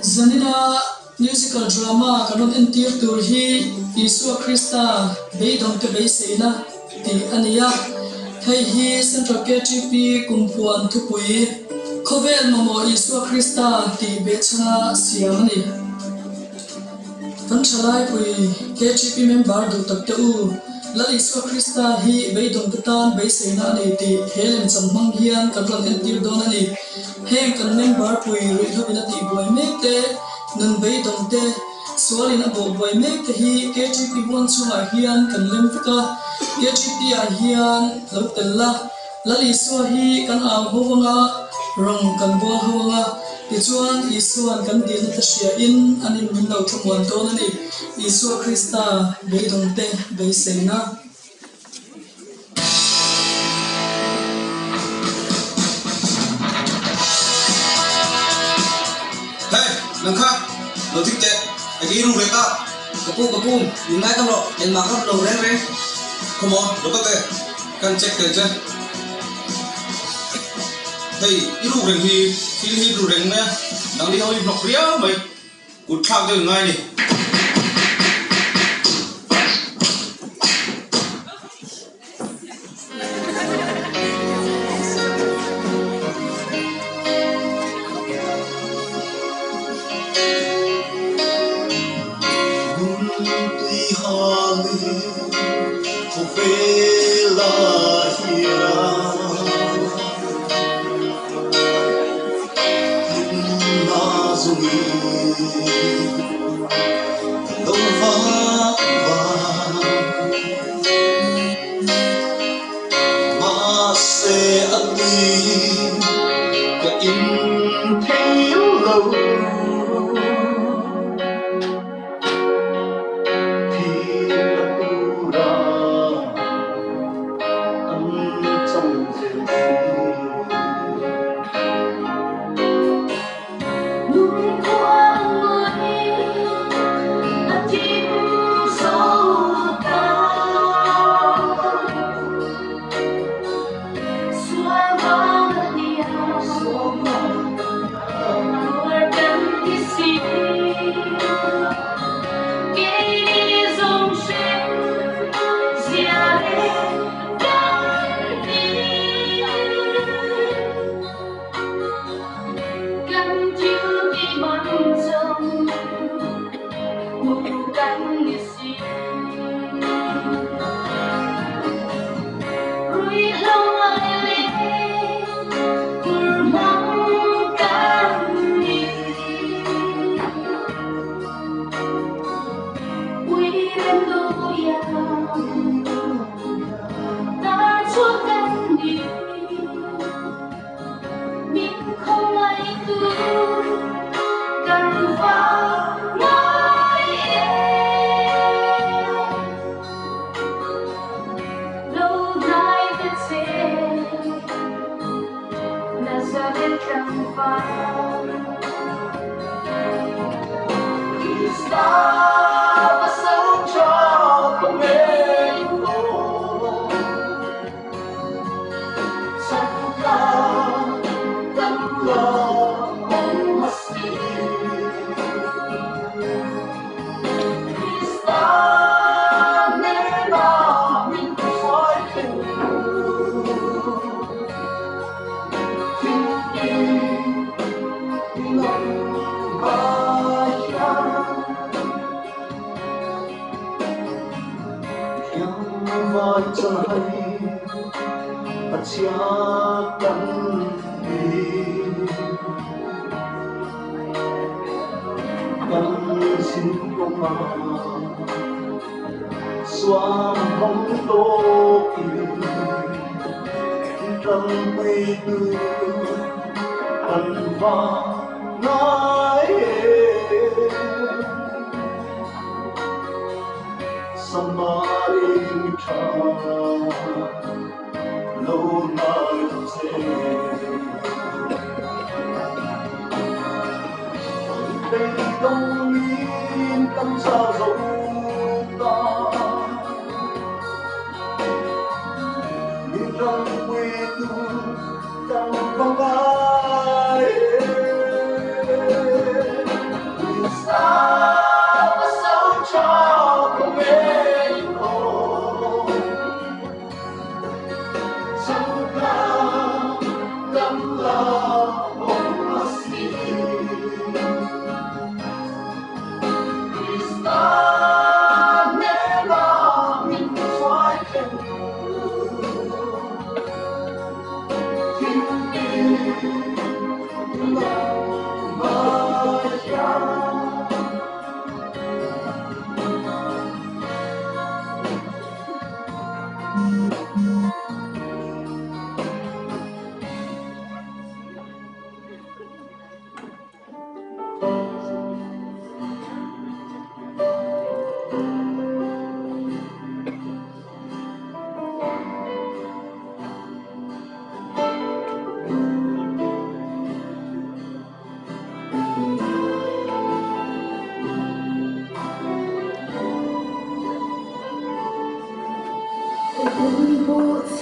Zanina musical drama kan rawn entir tur hi Isua Krista beidawngte beiseina tih a ni a. Hei hi Central KTP kumpuan thupui Khawvel mamawh Isua Krista tih behchhana siam a ni. Kan thalaipui KTP member duh tak te u, Lal Isua Krista hi beidawngte tan beiseina a ni tih he lemchang hmang hian kan rawn entir dawn a ni. Heng kan member pui ruihhlovin a tihbuai mek te, nun beidawng te, sualin a bawhbuai mek te hi KTP huang chhungah hian kan lem vek a, KTP ah hian lo tel la, Lal Isua hi kan au ho anga, rawng kan bawl ho anga, tichuan Isua'n kan dilna te hria in anin min lo thlamuan dawn a ni, Isua Krista beidawng te beiseina. Hey, nang kha, lo thik teh, enge i ru ve ta? Ka pu, ka pu, min ngai tam rawh, engmah ka lo reng reng. Come on, lo kal teh, kan check teh che. Hei, i ruk reng hi, thil hi ru reng mai a, nang ni ho hi hnawk riau mai. Kut thlak deuh i ngai ni. Nunpui halin khawvelah hian Hlimna zawngin ka lo vak vak. Mahse a ti ka in thei lo. Thihna tura an chang zel si.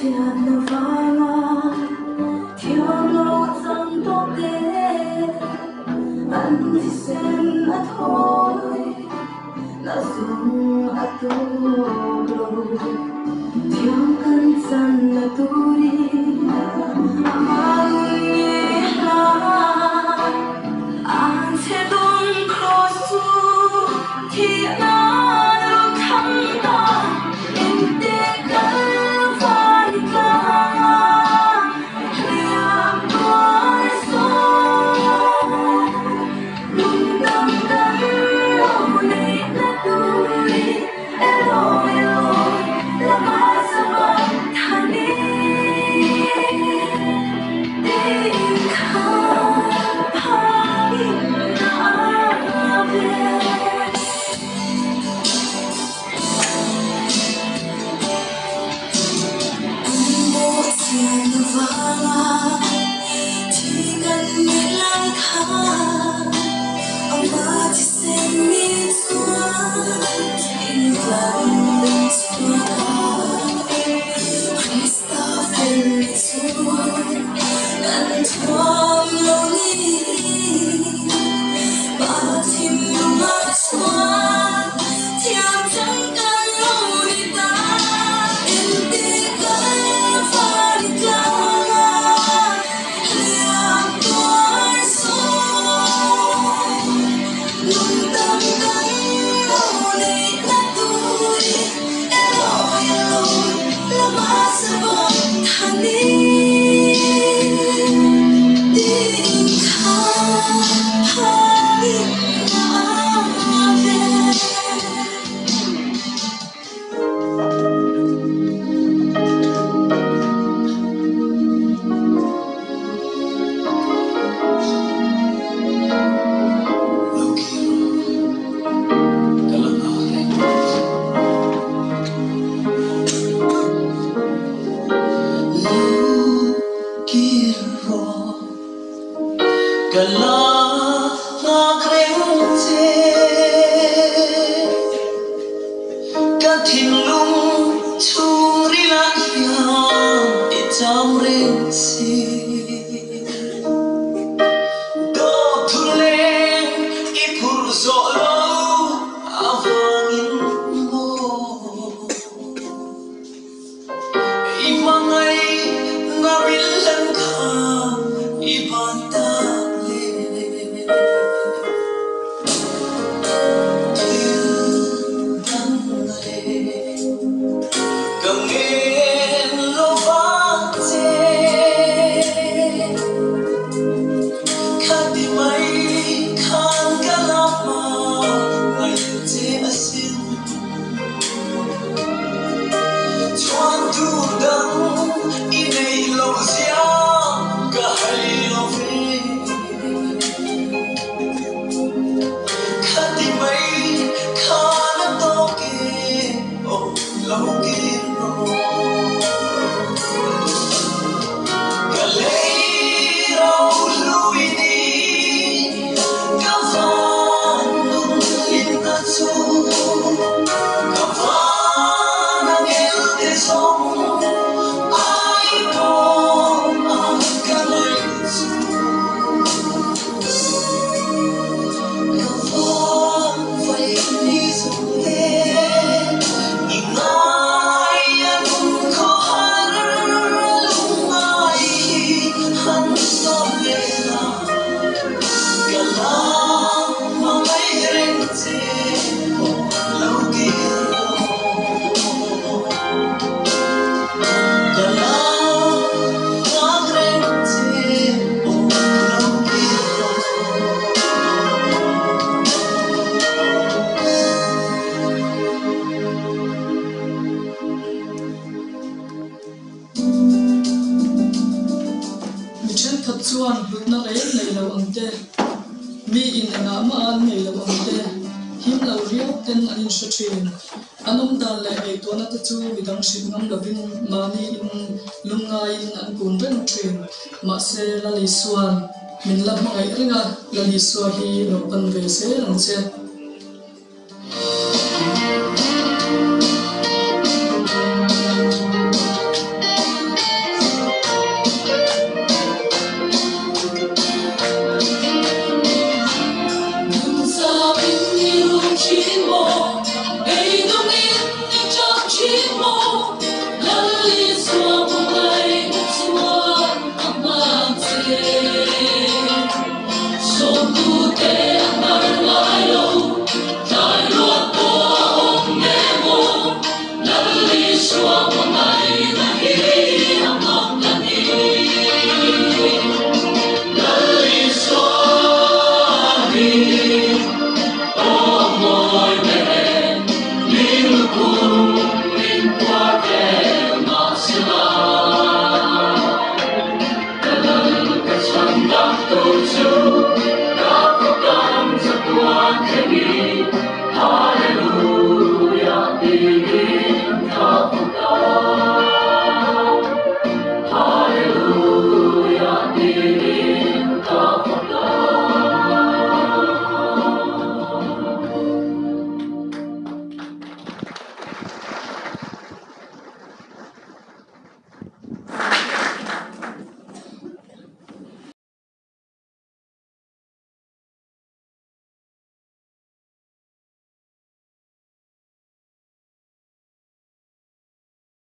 Chhiatna vanga thiam lo chang tawhte an thisen a thawi na zawng a tawk lo. Thiam kan chan na turin amah nun ngei hlan. An chhe dawng kraws chu thihna ro tham ta. Engte Kalvari tlanga hliam tuar sawn nungdam kan lo neihna turin Eloi, Eloi, lama sabachthani tiin khan phangin a vel. An bawhchhiat avanga thi kan nih lai khan ama thisen ni chuan intlan min chhuak a, Krista fel ni chu kan thuam lo niin Pa thinlungah chuan thiam chang kan lo ni ta. Engtik Kalvari tlanga hliam tuar sawn nungdam kan lo neihna turin Eloi, Eloi, lama sabachthani tiin kha phangin a vel. Lo kir rawh, ka la nghak reng ang che. Lo kir rawh, ka la nghak reng che. Ka thinlung chhungril ah hian i cham reng si. Dawt thu leng i phur zawh lo avangin maw i hmangaihna rilhlan kha i ban tak le. Thil dang leh ka ngen lo vang che. Khati mai khan ka la hma ngaih che asin. Chuan tur dang i nei lo zia ka hai lo ve. Khati mai khan a tawk e, aw lo kir rawh. Ka lei ro hlui ni ka van nun hlimna chu ka van angel te zawng ai pawh a ka ngaih chu. Ka van vai ni zawng te i ngai a nun khaw har lungngai hi han tawn vel a, ka la hmangaih reng che aw lo kir rawh. Ka la nghak reng che aw lo kir rawh. Mi thenkhat chuan hlutna reng nei lo ang te, mi in engah mah an ngei lo ang te, him lo riau ten an inhre thin. An awm dan leh ngaihtuahna te chu midang hrilh ngam lovin mahni in lungngaiin an kun reng thin. Mahse, Lal Isua'n min la hmangaih reng a, Lal Isua hi lo pan ve zel ang che. Sawmtute a hnar ngai lo, tlai ruat pawh a awm emaw, Lal Isua hmangaihna hi a mak a ni. Lal Isua hi aw a mawi ber e, mi lukhum min puar vel mahsela. Ka lal ka chhandam tu chu ka fak ang chatuan thlengin.